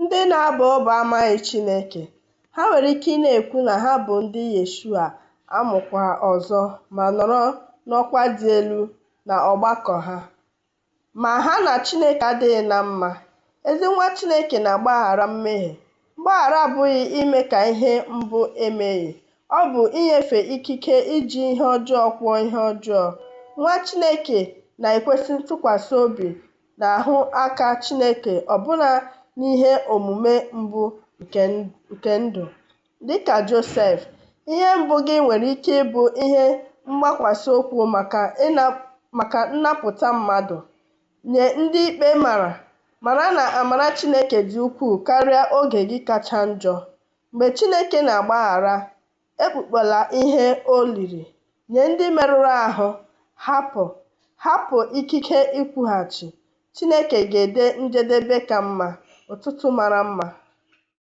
Ndị na-abọ ọbọ amaghị Chineke. Ha nwere ike ị na-ekwu na ha bụ ndị Yeshua amụkwa ọzọ ma nọrọ n'ọkwa dị elu na ọgbakọ ha. Ma ha na Chineke adịghị na mma. Ezi nwa Chineke na-agbaghara mmehie. Mgbaghara abụghị ime ka ihe mbụ emeghị. Ọ bụ inyefe ikike iji ihe ọjọọ kwụọ ihe ọjọọ. Nwa Chineke na-ekwesị ntụkwasị obi na-ahụ aka Chineke ọbụna n'ihe omume mbụ nke ndụ. Dị ka Josef, ihe mgbu gị nwere ike ịbụ ihe mgbakwasị ụkwụ maka nnapụta mmadụ. Nye ndị ikpe mara, mara na amara Chineke dị ukwuu karịa oge gị kacha njọ. Mgbe Chineke na-agbaghara, ekpukpela ihe o liri. Nye ndị merụrụ ahụ, hapụ, hapụ ikike ịkwụghachi. Chineke ga-ede njedebe ka mma. Ụtụtụ mara mma.